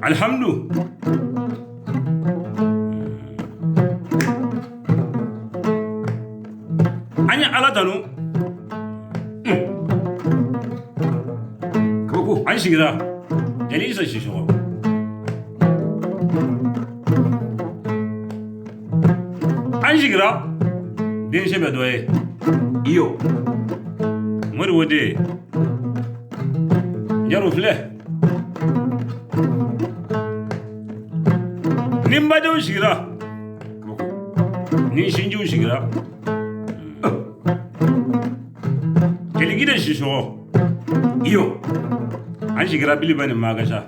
Alihamdu. An ye Ala tanu. Kabako. An sigira. Jeli Isa Sisɔkɔ. An sigira. Den sɛbɛ dɔ ye. Iyo. Moribo den. Jaro filɛ. Ni n badenw sigira. Kabako. Ni n sinjiw sigira. Jelikiden Sisɔkɔ. Iyo. An sigira Biliba ni Magasa.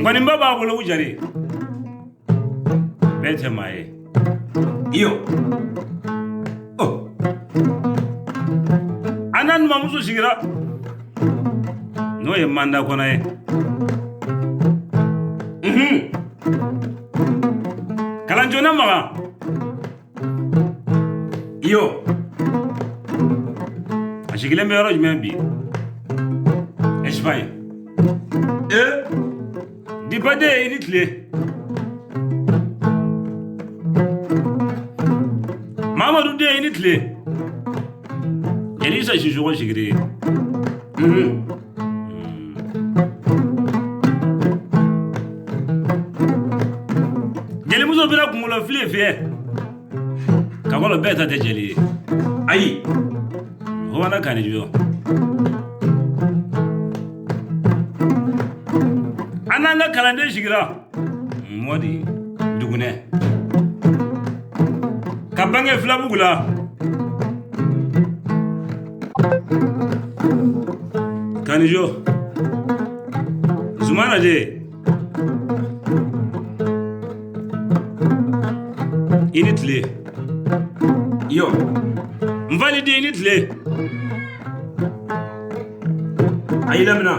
Nkɔninba b'a bolo Wujari. Bɛɛ tɛ maa ye. Iyo. Oh. An n'a numamuso sigira. N'o ye Manda kɔnɔ ye. Kalanjona Makan. Iyo. A sigilen bɛ yɔrɔ jumɛn bi? Espagne. Eh. Dibade i ni tile. Mamadu den i ni tile. Jeli Isa Sisɔkɔ sigilen. Jelimuso bɛna kunkolo filen fiyɛ. Kakɔlɔ bɛɛ ta tɛ jeli ye. Ayi. Fofana kan jɔ. An n'an ka kalanden sigira. Mɔdi Dugunɛ. Ka bange Filabugu la. Kanijo. Zumana de. I ni tile. Iyo. N fali den i ni tile. A y'i lamina.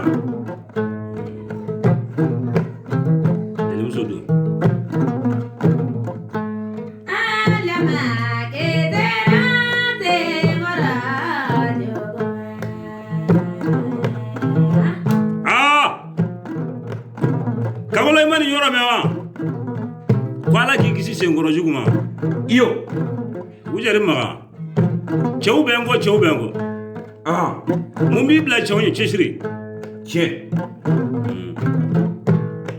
Jelimuso don. Aa! Kakɔlɔ i ma nin yɔrɔ mɛn wa? Ko Ala k'i kisi senkɔrɔ jugu ma. Iyo. Wujeri Makan. Cɛw bɛ n kɔ, cɛw bɛ n kɔ. Ahan. Mun b'i bila cɛw ɲɛ cɛsiri? Tiɲɛ.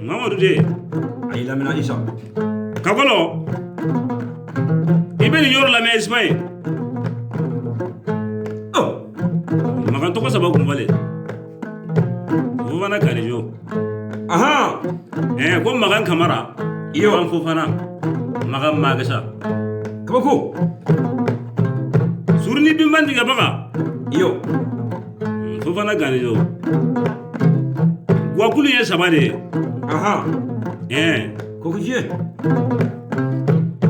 Mamadu den. A y'i lamina Isa. Kakɔlɔ. I bɛ nin yɔrɔ lamɛn Espagne. Oh. Makan tɔgɔ saba kun falen. Fofana Kanijo. Ahan. Ko Makan Kamara. Iyo. Makan Fofana. Makan Magasa. Kabako. Suruni binban tigɛbaga. Iyo. Fofana Kanijo. Guwakulu ye saba de ye. Ahan. Kokujɛ.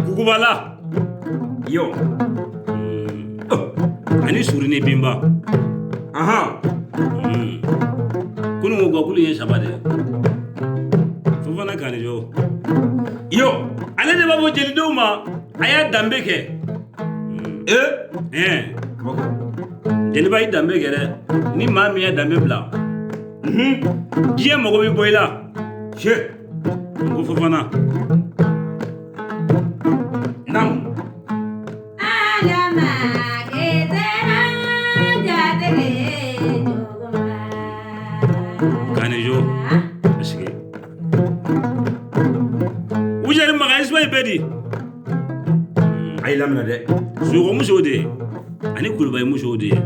Kukubala. Iyo. Oh. Ani suruni binba. Ahan. Kunun ko guwakulu ye saba de ye. Fofana Kanijo. Iyo. Ale de b'a fɔ jelidenw ma a y'a danbe kɛ. Eh. Kabako. Jeliba y'i danbe kɛ dɛ. Ni maa min ye danbe bila. Diɲɛ mago bɛ bɔ i la. Tiɲɛ. Ko Fofana. Naamu. Kanijo. Sigi. Wujeri Makan Espagne bɛ di. A y'i lamina dɛ. Sogo musow de ye. Ani Kulubali musow de ye.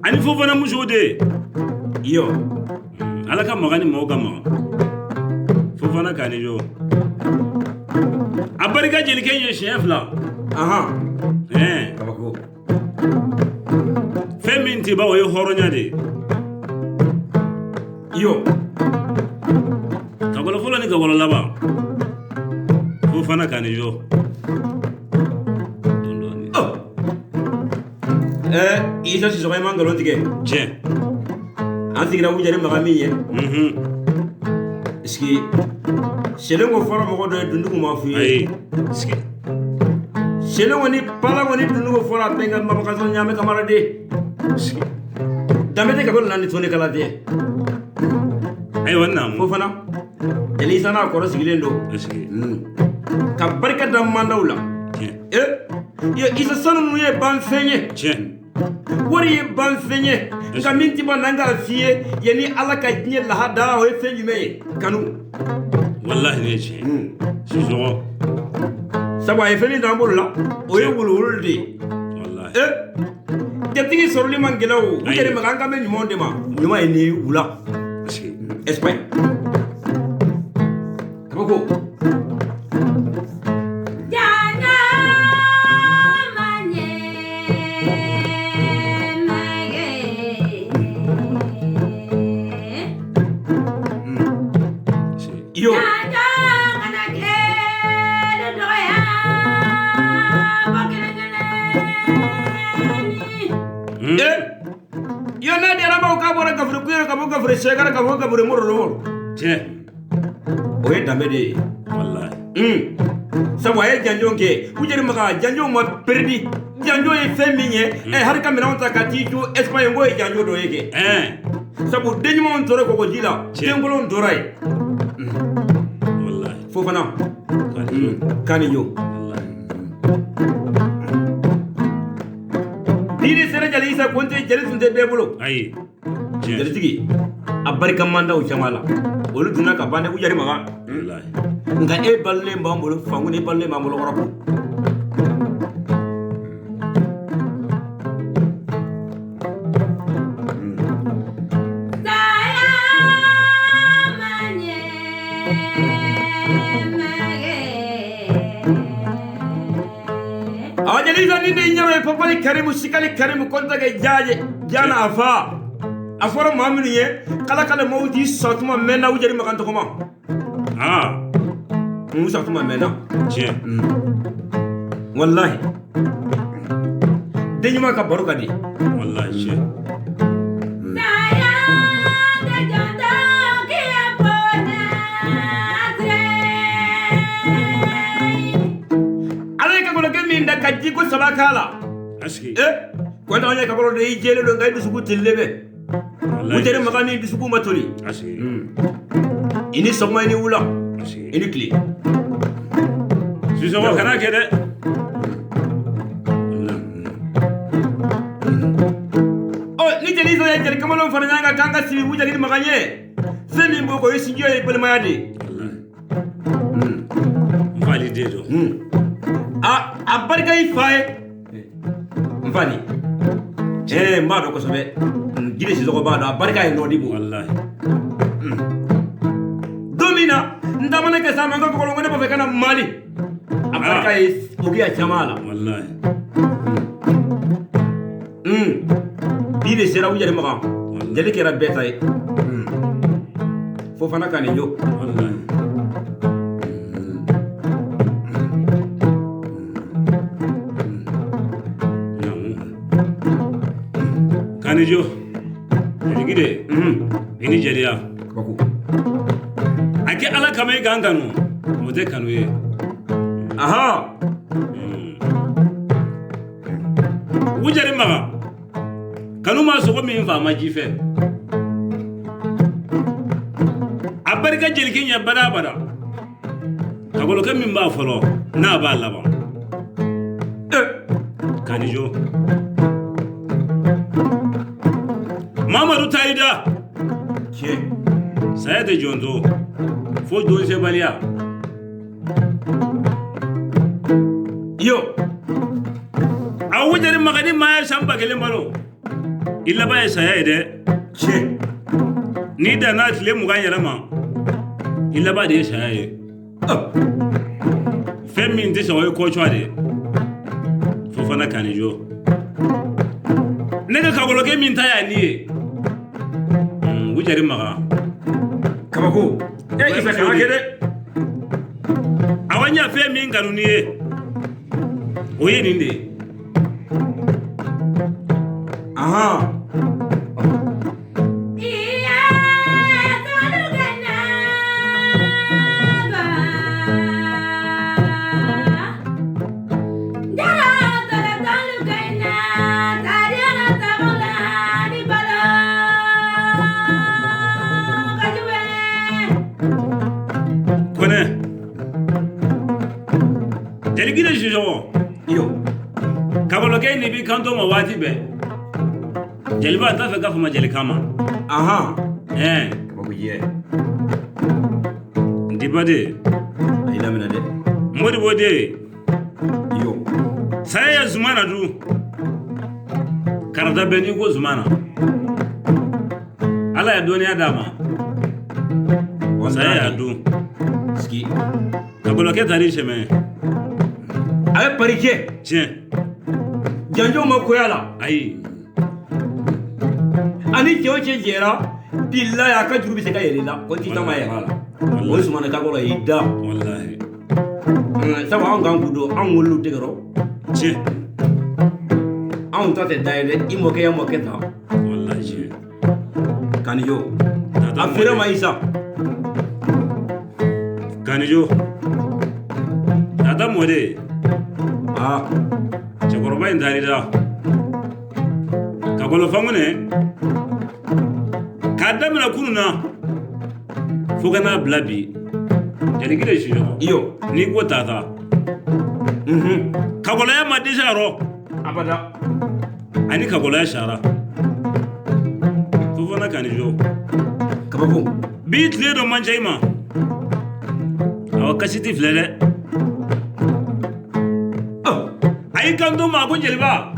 Ani Fofana musow de ye. Iyo. Ala ka makan ni maaw ka makan. Fofana Kanijo. A barika jelikɛ in ye siɲɛ fila. Ahan. Kabako. Fɛn min tɛ ban o ye hɔrɔnya de ye. Iyo. Kakɔlɔ fɔlɔ ni kakɔlɔ laban. Fofana Kanijo. Dɔɔni dɔɔni. Oh. Isa Sisɔkɔ i ma nkalon tigɛ. Tiɲɛ. An sigira Wujeri Makan min ye. Est-ce que sɛden ko fɔra mɔgɔ dɔ ye dundugu ma f'u ye. Ayi. Sigi. Sele kɔni pala kɔni dundugo fɔra bɛn ka mabakasɔn ɲaamɛ kamara de. Danbe tɛ ka bɔ nani tɔni kala tɛ. Ayiwa naamu. Fofana jeli Isa n'a kɔrɔ sigilen don. Ka barika da mandaw la. Isa sanu ninnu ye banfɛn ye. Wari ye banfɛn ye. Nka min ti ban n'an k'a f'i ye yanni Ala ka diɲɛ lahadara o ye fɛn jumɛn ye? Kanu. Walahi ne ye tiɲɛ. Sisɔkɔ. Sabu a ye fɛn min t'an bolo la o ye wuluwulu de ye. Walahi. Jatigi sɔrɔli man gɛlɛn o. U yɛrɛ ma an kan bɛ ɲumanw de ma. Ɲuman ye ni wula. Espagne. Kabako. Yo. Yo n'a diyara baw k'a bɔra gafure kuyɛrɛ ka bɔ gafure sɛkara ka bɔ gafure moro. Tiɲɛ. O ye danbe de ye. Walahi. Sabu a ye janjo kɛ. U jeli maga janjo ma peredi. Janjo ye fɛn min ye. Hali ka minɛnw ta ka t'i jɔ Espagne k'o ye janjo dɔ ye kɛ. Sabu den ɲumanw tora kɔgɔji la. Den kolonw tora yen. Walahi. Fofana. Kanijo. Walahi. Ni sera jali Isa Konte jeli tun tɛ bɛɛ bolo. Ayi. Jelitigi a barika man da o caman la. Olu donna ka ban dɛ u jari maga. Walahi. Nka e balolen b'an bolo fankun e balolen b'an bolo kɔrɔ. Jeli ni ne ɲɛrɛ ye papali karimu sikali karimu kɔntakɛ jaaje jana a fa a fɔra maa minnu ye kala kala maaw t'i satuma mɛnna u jeli makan tɔgɔma. N satuma mɛnna. Tiɲɛ. Walahi. Den ɲuman ka baro ka di. Walahi tiɲɛ. Ka ji ko saba k'a la. Kɔnta an ye kakɔlɔ de i jɛlen don nka i dusukun telilen bɛ. U jeli makan ni dusukun ma toli. I ni sɔgɔma i ni wula. I ni tile. Sisɔkɔ kana kɛ dɛ. Ɔ ni jeli Isa ye jeli kamalenw fara ɲɔgɔn kan k'an ka sigi u jeli makan ye. Fɛn min b'o kɔ o ye sinjiya ye balimaya de ye. N fali den don. A barika i fa ye. N fa ni. N b'a dɔn kosɛbɛ. Jiri Sisɔkɔ b'a dɔn a barika ye nɔɔdi bɔ. Walahi. Don min na n taamana kɛ sa ma n ka kɔkɔlɔ ko ne b'a fɛ ka na Mali. A barika ye ogiya caman la. Walahi. Bi de sera u yɛrɛ makan. Jeli kɛra bɛɛ ta ye. Fofana ka nin jɔ. Walahi. Kanijo, jeligide, i ni jeliya. Kabako. A kɛ Ala kama i k'an kanu, o tɛ kanu ye. Ahan. U jeli maga, kanu ma sogo min fa a ma ji fɛ. A barika jelikɛ ɲɛ bada bada. Kabolokɛ min b'a fɔlɔ, n'a b'a laban. Kanijo. Mamadu Tayida. Tiɲɛ. Saya tɛ jɔn to fo donsɛbaliya. Yo. A wujali magani maa ye san 1000 balo. I laban ye saya ye dɛ. Tiɲɛ. N'i danna tile 20 yɛrɛ ma, i laban de ye saya ye. Fɛn min tɛ sɔn o ye kɔcɔ de ye. Fofana Kanijo. Ne ka kabolokɛ min ta y'a ni ye. U jari maga. Kabako. Isa kana kɛ dɛ. A wa ɲa fɛn min kanu ni ye. O ye nin de ye. Ahan. Iyo. Kabalokɛ nin b'i kanto ma waati bɛɛ. Jeliba t'a fɛ k'a fɔ ma jelikan ma. Ahan. Ɛɛ. Kabako jɛ. Diba de. A y'i laminɛ dɛ. Modibo de. Iyo. Saya ye Zumana dun. Karata bɛ n'i ko Zumana. Ala ye dɔnniya d'a ma. Saya y'a dun. Sigi. Kabalokɛ taar'i sɛmɛ. A ye pari kɛ. Tiɲɛ. Janjo ma koya la. Ayi. Ani cɛ o cɛ jɛra, bilayi a ka juru bɛ se ka yɛlɛ i la. Ko t'i ta ma yɛlɛ a la. O ye Zumana Kakɔlɔ y'i da. Walahi. Sabu anw kan k'u don, anw wolola tɛgɛrɔ. Tiɲɛ. Anw ta tɛ da ye dɛ, i mɔkɛ ya mɔkɛ ta. Walahi tiɲɛ. Kanijo. A feere ma Isa. Kanijo. Tata mɔden. Aa. Cɛkɔrɔba in taar'i da. Kakɔlɔ Fankunɛ. K'a daminɛ kunun na. Fo ka n'a bila bi. Jaliki de Sisɔkɔ. Iyo. N'i ko tata. Kakɔlɔya ma dɛsɛ a rɔ. Abada. Ani kakɔlɔya sara. Fofana Kanijo. Kabako. Bi tile dɔ man ca i ma. Awɔ kasiti filɛ dɛ. A y'i kanto ma ko jeliba.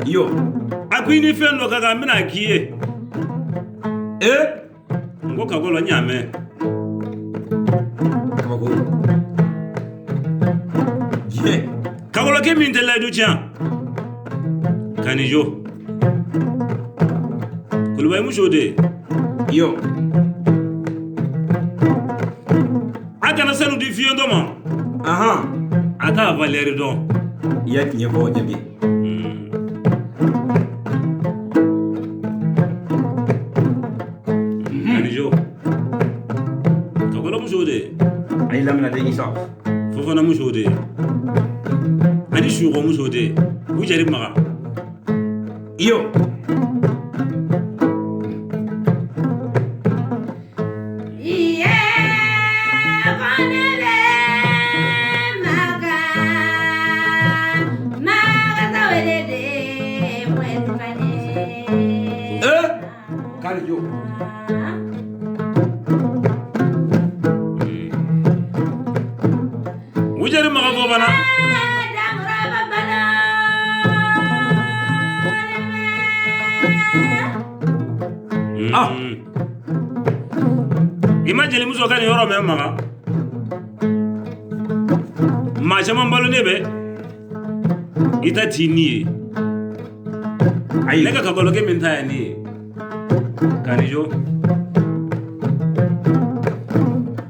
Iyo. A ko i ni fɛn dɔ ka kan n bɛna k'i ye. Ee. N ko kakɔlɔ n y'a mɛn. Kabako. Diɲɛ. Kakɔlɔkɛ min tɛ layidu tiɲɛ. Kanijo. Kulubali muso de. Iyo. A kana sanu di fiyentɔ ma. Ahan. A t'a valeur dɔn. I y'a tiɲɛ fɔ Jɛnbi. Kanijo. Kakɔlɔ muso de. A y'i laminɛ dɛ Isa. Fofana muso de. Ani Sukɔ muso de. U jari maga. Iyo. Kanijo. U jari maga Fofana. Ah. I ma jelimuso ka nin yɔrɔ mɛn maga. Maa caman balolen bɛ. I ta t'i ni ye. Ayi. Ne ka kakɔlɔkɛ min ta ye ni ye. Kanijo.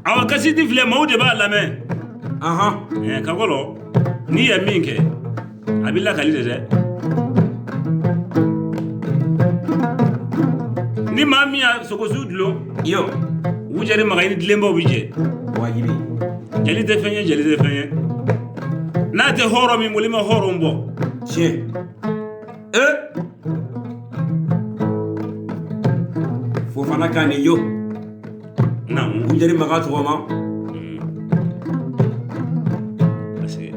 Awa kasiti filɛ maaw de b'a lamɛn. Ahan. Kakɔlɔ n'i ye min kɛ a b'i lakali de dɛ. Ni maa min y'a sogosu dulon. Iyo. U jari maga i ni dilenbaw bi jɛ. Wajibi. Jeli tɛ fɛn ye, jeli tɛ fɛn ye. N'a tɛ hɔrɔn min bolo i ma hɔrɔn bɔ. Tiɲɛ. Ee. Fofana Kanijo. Naamu. U jari maga tɔgɔ ma. Parce que.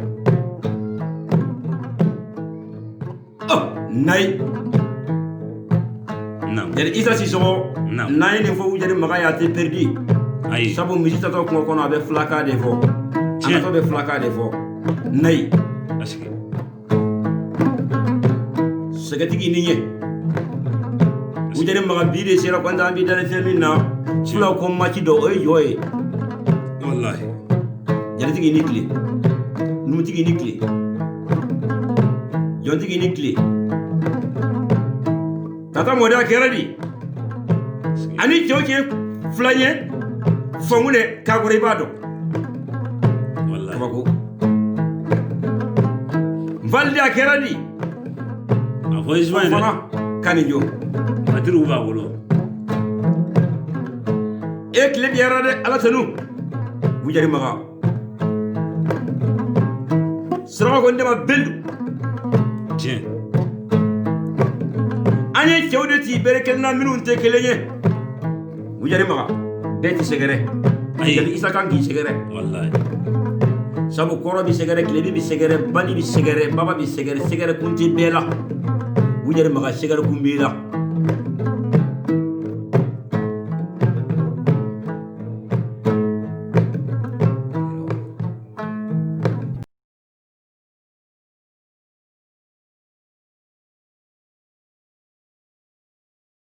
Oh, nayi. Naamu. Jeli Isa Sisɔkɔ. Naamu. N'an ye nin fɔ u jari maga ye a tɛ perdi. Ayi. Sabu misi tatɔ kungo kɔnɔ a bɛ filakan de fɔ. Tiɲɛ. A natɔ bɛ filakan de fɔ. Nayi. Parce que. Sɛgɛtigi ni ɲɛ. U jari maga bi de sera ko an b'i dalen fɛn min na. Fulaw ko maci dɔ o ye jɔ ye. Walahi. Jalitigi ni tile. Numutigi ni tile. Jɔntigi ni tile. Tata mɔden a kɛra di. Ani cɛw cɛ fila ye. Fankunɛ k'a kɔrɔ i b'a dɔn. Walahi. Kabako. Nfaliden a kɛra di. A fɔ Ismaël dɛ. Fana Kanijo. Batiriw b'a bolo. E tile diyara dɛ Ala tanu. U jari maga. Suraka ko n dama bendu. Tiɲɛ. An ye cɛw de ci bere kelen na minnu tɛ kelen ye. U jari maga. Bɛɛ ti sɛgɛrɛ. Ayi. Jali Isa kan k'i sɛgɛrɛ. Walahi. Sabu kɔrɔn bi sɛgɛrɛ, tilebi bi sɛgɛrɛ, bani bi sɛgɛrɛ, baba bi sɛgɛrɛ, sɛgɛrɛ kun tɛ bɛɛ la. U yɛrɛ maga sɛgɛrɛ kun b'i la.